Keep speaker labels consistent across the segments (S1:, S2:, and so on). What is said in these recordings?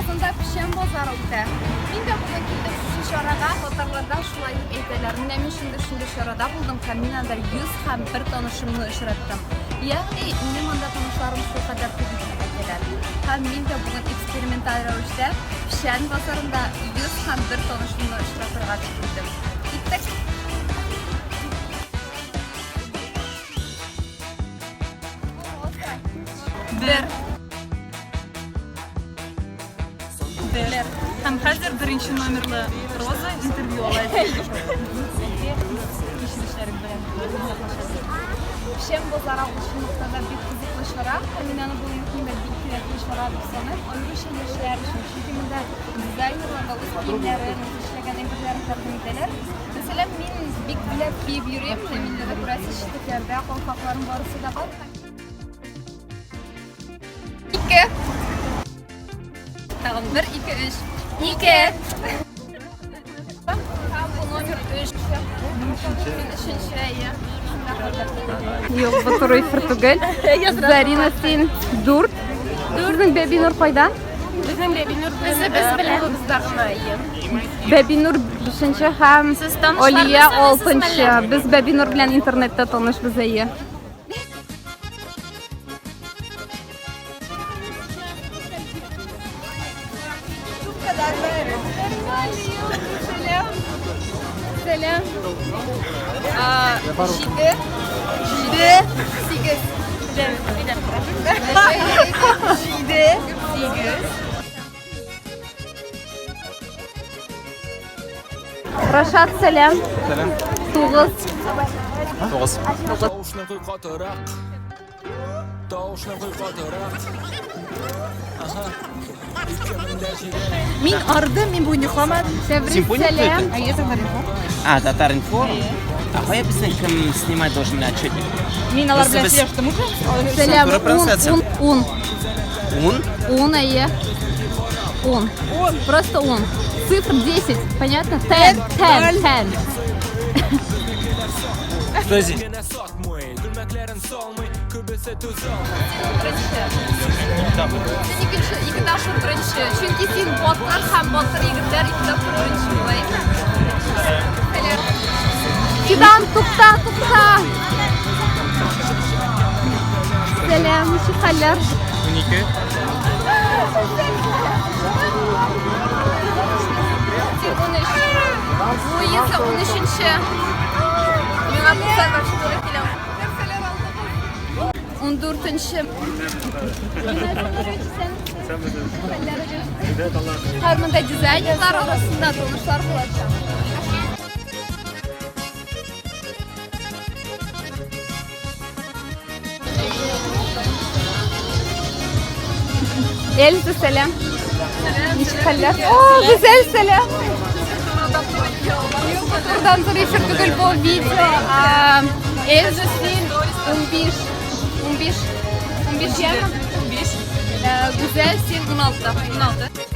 S1: Казанда печән базары үтә. Мин дә бүген килдем шушы чарага. Татарларда шулай дип әйтәләр. Менә мин шундый шундый чарада булдым һәм мин анда 100 һәм бер танышымны очраттым. Ягъни минем анда танышларым шулкадәр күп дип әйтәләр. Һәм мин дә бүген эксперименталь рәвештә печән базарында 100 һәм бер танышымны очратырга дип килдем. Киттек!
S2: Бер. Бер. Һәм хәзер беренче номерлы Роза интервью ала. Кичерешләрең белән.
S1: Печән базары ул чынлыкта да бик кызыклы чара. Һәм мин аны бүгенге көндә бик кирәкле чара дип саныйм. Аеруча яшьләр өчен. Чөнки монда дизайнерлар да үз киемнәрен, үз эшләгән әйберләрен тәкъдим итәләр. Мәсәлән, мин бик теләп киеп йөрим. Менә миндә дә күрәсез, читекләрдә, калфакларым барысы да бар. Ике. Тагын бер, ике, өч. Ике. Һәм бу номер өч. Мин өченче, әйе. Юк, бу туры эфир түгел. Зарина, син дүрт. Безнең Бәбинур кайда?
S2: Безнең Бәбинур үзебез белән. Кулыбызда гына, әйе.
S1: Бәбинур бишенче һәм
S2: Сез танышлармы
S1: Алия
S2: соң, сез
S1: алтынчы.
S2: мәллә?
S1: Без Бәбинур белән интернетта танышбыз, әйе. Сәлам. Җиде. Җиде. Сигез. Җиде. Сигез. Рашат, сәлам.
S3: Сәлам.
S1: Тугыз.
S3: Тугыз.
S4: Тавышны куй катырак. Тавышны куй катырак. Аха. 2007.
S2: Мин ардым, мин бүген йокламадым.
S1: Тәбрис,
S3: Симфония
S1: сәлам.
S3: А, Татар-информ? А кая безнең кем снимать должен менә отчетник?
S2: Мин алар белән
S3: Без-
S2: сөйләштем уже.
S1: Сәлам.
S3: Туры
S1: Ун,
S3: трансляция.
S1: ун, ун.
S3: Ун?
S1: Ун, әйе. Ун. Просто ун. Цифр 10, понятно? Ten, ten, ten.
S3: Что здесь?
S4: Генә сатмый, күлмәкләрен салмый, күбесе түзалмый.
S1: Беренче. Син икенче, ике тапкыр беренче. Чөнки син батыр һәм батыр егетләр ике тапкыр беренче була, әйеме? Сәлам. Фидан, тукта, тукта. Сәлам, ничек хәлләр?
S3: Унике.
S1: Син 13. Луиза 13-нче. Миңа туксан вообще туры килә. 14-нче. Һәр монда дизайнерлар арасында танышлар булачак. Эльза, сәлам. Ничек хәлләр? О, Гүзәл, сәлам. Турыдан туры эфир түгел бу видео. Эльза, син 15, 15, 15 яме?
S2: 15.
S1: Гүзәл, син 16.
S2: 16.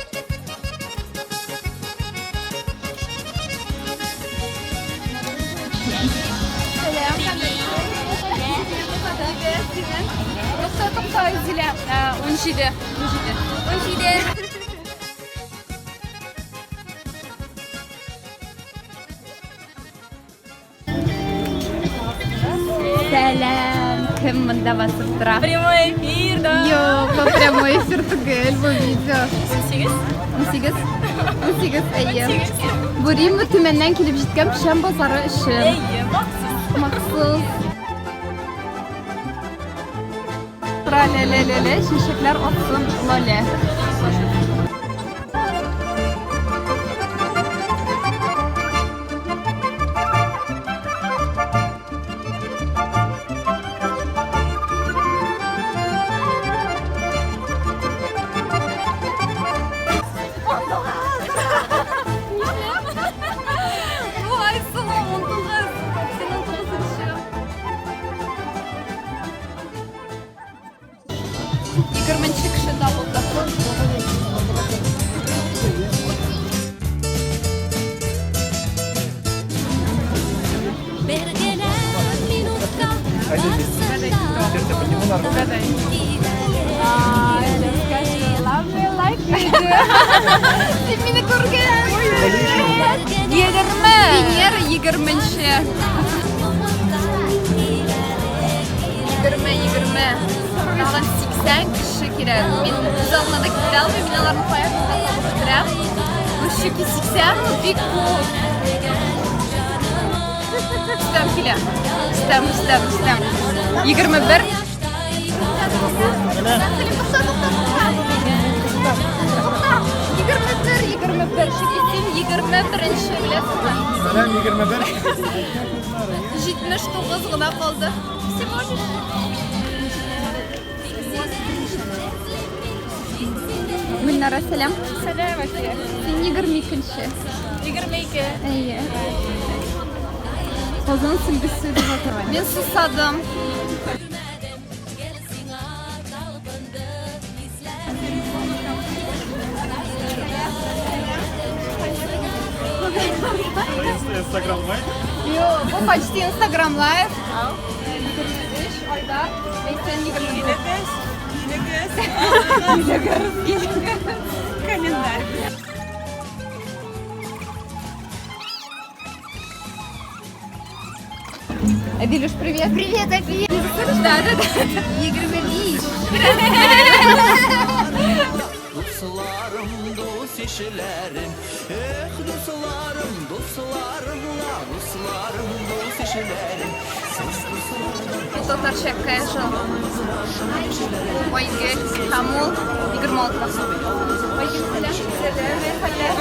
S1: Сәлам. Тукта, тукта, Зилә. 17. 17. 17. Сәлам. Кем монда басып тора?
S2: Прямой эфир, да.
S1: Юк, бу прямой эфир түгел, бу видео.
S2: 18.
S1: 18. 18, әйе. Бу Римма Төмәннән килеп җиткән печән базары өчен.
S2: Әйе, махсус.
S1: Махсус. Тра-ля-ля-ля-ля, чәчәкләр атсын, лалә. Бу Айсылу 19, син 19-нчы. Егерменче кеше табылды. Син мине күргән. 20. Венера 20-нче. 20, 20. Тагын 80 кеше кирәк. Мин үз алдына да китә алмыйм, мин аларны кая булса табып бетерәм. Ну, чөнки 80 ул бик күп. Рөстәм килә. Рөстәм, Рөстәм, Рөстәм. 21. Тукта, тукта, тукта. Тукта. 21, 21. Чөнки син 21-нче, беләсеңме?
S5: Сәлам, 21.
S1: 79 гына калды. Всего лишь. Гөлнара, сәлам.
S2: Сәлам, Әлфия.
S1: Син 22-нче.
S2: 22.
S1: Әйе. Казан сөлгесе дип атала. Мин сусадым.
S5: Инстаграм лайв?
S1: Юк, бу почти Инстаграм лайв. 23 Айдар, Ләйсән 24.
S2: Килегез,
S1: Килегез, килегез.
S2: Календарь.
S1: Әдилюш, привет.
S6: Привет, Афия!
S1: Да, да, да.
S6: 25.
S4: Дусларым, дус ишләрем, эх, дусларым, дусларым, ла, дусларым, дус ишләрем, сез дусларым.
S1: Бу татарча casual. Айгөл һәм ул 26. Айгөл, сәлам. Сәлам, хәлләр.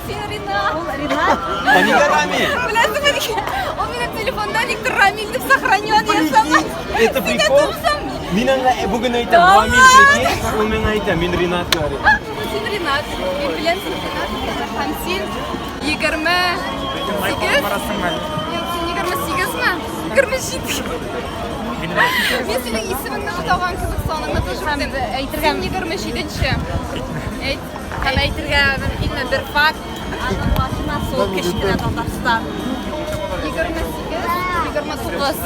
S1: Син Ринат.
S3: Ул Ринат? Нигә Рамиль?
S1: Беләсеңме нигә? Ул минем телефонда никтер Рамиль дип сохранен. Я сама.
S3: Это прикол? Мин аңа бүген әйтәм, Рамиль, прикинь, ул миңа әйтә, мин Ринат говорит.
S1: Син Ринат. Мин беләм, син Ринат икәнен. Һәм син 28? Юк, син 28 ме? 27. Мин синең исемеңне атаган кебек саныңны тоже беләм.
S6: Әйтергә
S1: Син 27-нче. Әйт.
S6: Һәм әйтергә мөмкинме бер факт? Аның машинасы ул кечкенә Татарстан.
S1: 28, 29.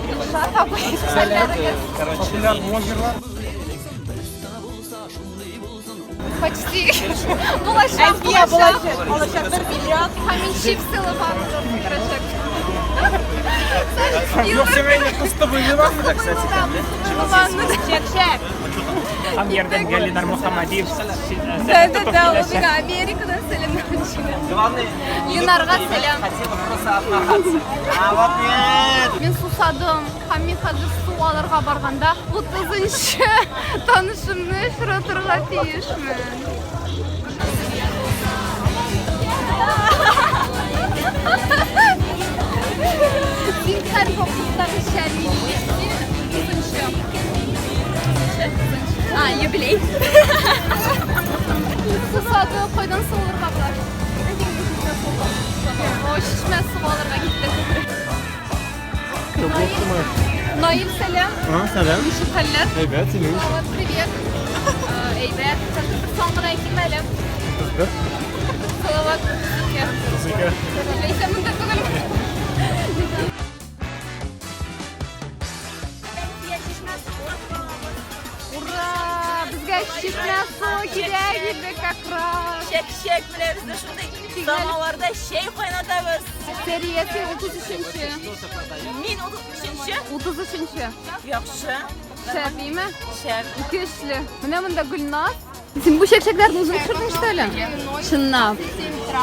S1: Илшат абый, хәлләрегез?
S5: Популяр блогерлар.
S1: Почти. Булачак,
S2: Әлфия
S1: булачак.
S2: булачак. Булачак 1 миллион.
S1: Һәм мин чипсы ваннада керәчәк.
S5: Юк, син инде кыстыбый ваннада, кстати, там,
S1: Ваннада.
S6: Чәк-чәк.
S7: Һәм ярдәмгә Ленар Мөхәммәдиев
S1: Да, да, да, ул миңа Америкадан сәламнәр.
S3: Главное,
S1: Ленарга сәлам.
S3: хотела просто отмахаться. А вот нет.
S1: Мин сусадым һәм мин хәзер су алырга барганда 30-нчы танышымны очратырга тиешмен. Син һәр вакыттагыча милли. Син 30-нчы. А, юбилей. Сусадым, кайдан су алырга була? О, чишмә су алырга киттек. Наил, сәлам.
S3: А, сәлам.
S1: Ничек хәлләр?
S5: Әйбәт, синең.
S1: Вот, привет. Әйбәт. Хәзер бер сан гына әйтим әле.
S5: 31.
S1: Салават.
S5: 32.
S1: Ләйсән монда түгел. Ура! Безгә чишмә суы кирәк иде как раз.
S2: Чәк-чәк белән без дә шундый самаварда чәй кайнатабыз.
S1: Сәрия, син 33-нче.
S2: Мин 33-нче.
S1: 33-нче.
S2: Яхшы.
S1: Шәп, име?
S2: Шәп.
S1: Көчле. Менә монда Гөлназ. Син бу чәкчәкләрне үзең пешердең, что ли? Чынлап.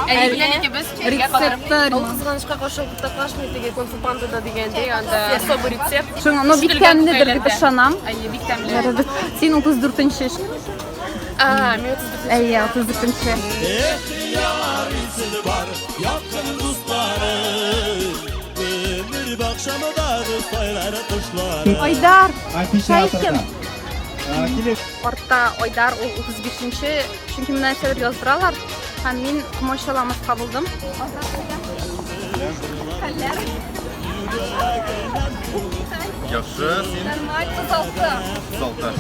S2: Әни белән икебез чәйгә катырып.
S1: Рецепты.
S8: Ул кызганычка каршы уртаклашмый теге Кунг-фу пандада дигәндәй, анда
S2: Особый рецепт.
S1: Шуңа, но бик тәмледер дип ышанам.
S2: Әйе, бик тәмле.
S1: Син 34-нче.
S8: А, мин 34.
S1: Әйе, 34-нче.
S4: Эх, ярыйсы бар, якын дуслары. Өмір бакчамдагы сайрар кошлары.
S1: Айдар,
S5: Афишаторда. Килеп.
S1: Артта Айдар ул 35-нче, чөнки менә нәрсәдер яздыралар. Һәм мин комачауламаска булдым. Хәлләр.
S5: Яхшы, син
S1: Нормаль, 36.
S5: 36.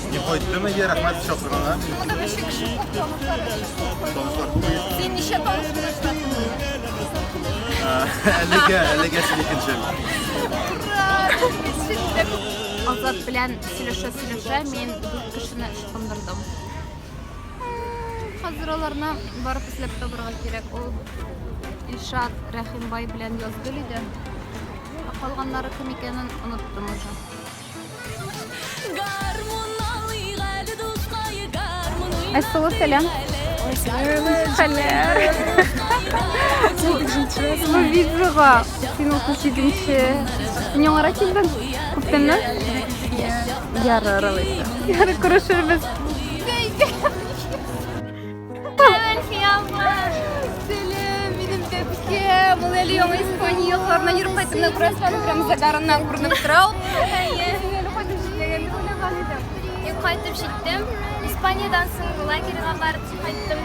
S5: Мин кайттым, әйе, рәхмәт чакырганга.
S1: Монда вообще кеше күп, танышлар вообще күп.
S5: Танышлар күп.
S1: Син ничә танышың очраттың?
S5: Әлегә, әлегә син икенче.
S1: Ура! Азат белән сөйләшә-сөйләшә мин дүрт кешене ычкындырдым. Хәзер аларны барып эзләп табырга кирәк. Ул Илшат Рәхимбай белән Язгөл иде. Ә калганнары кем икәнен оныттым уже. Айсылу, сәлам. Хәлләр. Бу видеога син 37-нче. Син яңарак килдең? Күптәннән? Ярар, алайса. Ярар, күрешербез. Сәлам, минем бәбкәм. Ул әле яңа Испания якларына йөреп кайтты. Менә күрәсең, аның прям загарыннан күренеп тора ул. Әйе. Син әле кайтып җитмәгән дип уйлаган идем.
S9: Мин кайтып җиттем. Испаниядән соң лагерьга барып кайттым.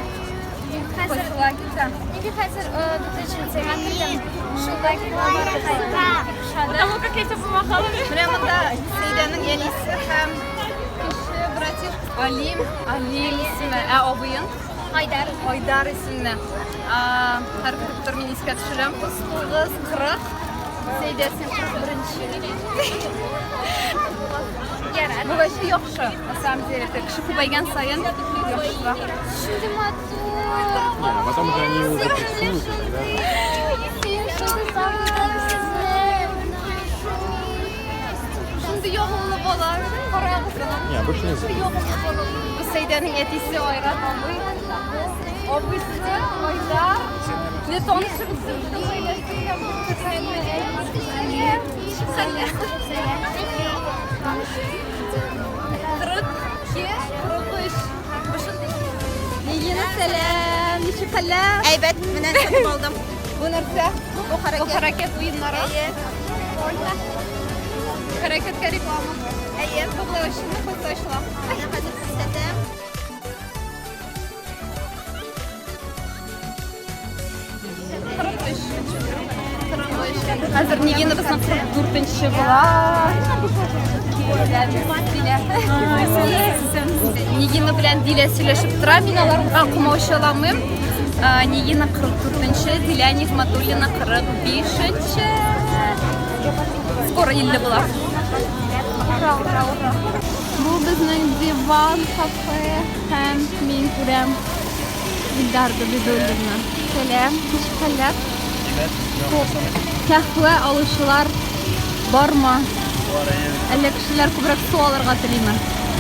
S9: Хәзер
S1: Кайсы лагерьда?
S9: Инде хәзер дүртенче кердем. Шул лагерьга барып кайттым. Бик ошады.
S2: Потому как я тебе помахала.
S1: Менә монда Сәйдәнең әнисе һәм кече братишкасы Алим, Алим исеме. Ә абыең?
S9: Айдар.
S1: Айдар исемле. Һәр көтеп тор, мин искә төшерәм. 39, 40. Сәйдә, син 41-нче.
S9: Ярар.
S1: Бу вообще яхшы, на самом деле. Кеше күбәйгән саен яхшырак.
S9: Шундый матур.
S5: Потом же они уже прессуют, да?
S9: Син шундый сагындым сезне.
S1: Шундый ягымлы бала. Карагыз.
S5: Не, обычно не
S1: Шундый ягымлы бала. Бу Сәйдәнең әтисе Айрат абый. Абыйсы Айдар. Менә танышыгыз бөтен гаиләсе белән. Сәлам. 42, 43. Бу шундый. Нигина, сәлам. Ничек хәлләр?
S6: Әйбәт, менә сатып алдым.
S1: Бу нәрсә?
S6: Бу
S1: Бу
S6: хәрәкәт.
S1: хәрәкәт уеннары.
S6: Әйе.
S1: Хәрәкәткә реклама.
S6: Әйе.
S1: Бу болай ачылмый, кайсы ачыла?
S6: Менә хәзер күрсәтәм.
S1: Хәзер Нигина безнең 44-нче була. Дилә. Нигина белән Дилә сөйләшеп тора. Мин аларга комаучаламыйм. Нигина 44-нче, Дилә Нигматуллина 45-нче. Скоро 50 була. Ура, ура, ура. Бу безнең диван кафе һәм мин күрәм Илдар Габидуллинны. Сәлам, ничек хәлләр? Кәһвә алучылар бармы? Әллә кешеләр күбрәк су алырга телиме?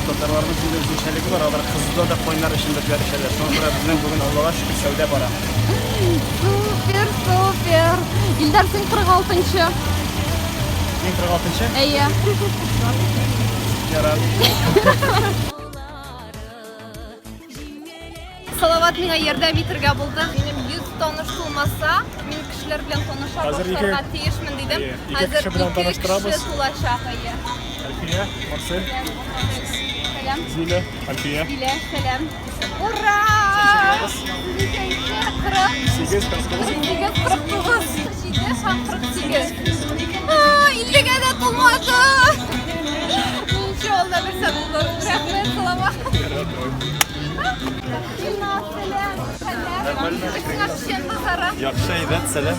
S10: Татарларның шундый үзенчәлеге бар, алар кызуда да кайнар эчемлекләр эчәләр. Шуңа күрә безнең бүген Аллага шөкер сәүдә бара.
S1: Супер, супер. Илдар, син 46-нчы.
S10: Мин 46-нчы.
S1: Әйе.
S10: Ярар.
S1: Салават миңа ярдәм итергә булды. Минем 100 таныш тулмаса, мин кешеләр белән таныша
S10: Хәзер ике-
S1: башларга тиешмен дидем.
S10: Әйе, ике
S1: Хәзер
S10: кеше белән
S1: ике
S10: таныштырабыз.
S1: кеше тулачак, әйе.
S10: Әлфия, Марсель,
S1: Сәлам.
S10: Зиля, Әлфия.
S1: Дилә, сәлам. Ура! Ничәнче? 40.
S10: 8, 49.
S1: 8, 49. 7 һәм 48. 50-гә дә тулмады. Ничә алда берсә булыр. Рәхмәт, Салават. Илназ, сәлам. Сәлам. Сиңа печән базары.
S3: Яхшы, әйбәт, сәлам.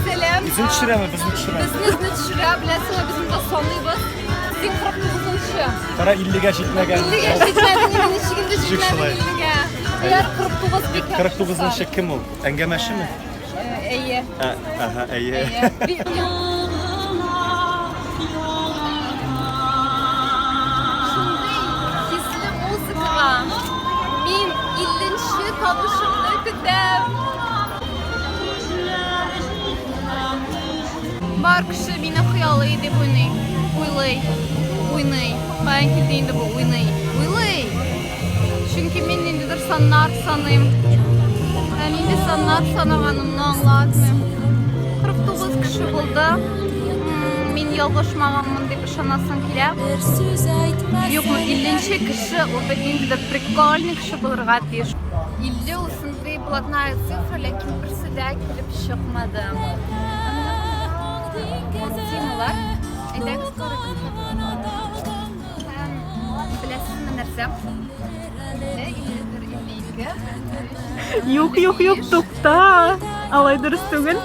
S1: Сәлам.
S10: Үзен төшерәме, безне төшерәме?
S1: Безне үзне төшерә, беләсеңме, без монда саныйбыз. Син 49-нчы.
S10: Кара 50-гә җитмәгән.
S1: 50-гә җитмәдең, инде ничек инде
S10: Ничек
S1: җитмәдең
S10: шулай?
S1: 50-гә? Ярар, 49 бик яхшы.
S3: 49-нчы кем ул? Әңгәмәшеме?
S1: Әйе.
S3: Аһа, әйе.
S1: Әйе. Шундый хисле музыкага мин 50-нче табышымны көтәм. Бар кеше мине хыялый дип уйный. Уйлый. Уйный. Каян килде инде бу уйный? Уйлый. Чөнки мин ниндидер саннар саныйм. Ә нинди саннар санаганымны аңлатмыйм. 49 кеше булды. Мин ялгышмаганмын дип ышанасым килә. Юкмы, 50-нче кеше ул бит ниндидер прикольный кеше булырга тиеш. 50 ул шундый блатная цифра, ләкин берсе дә килеп чыкмады. Тималар. Әйдәгез карыйк. Һәм беләсезме нәрсә? 50, 51, 52.
S2: Юк, юк, юк, тукта. Алай дөрес түгел.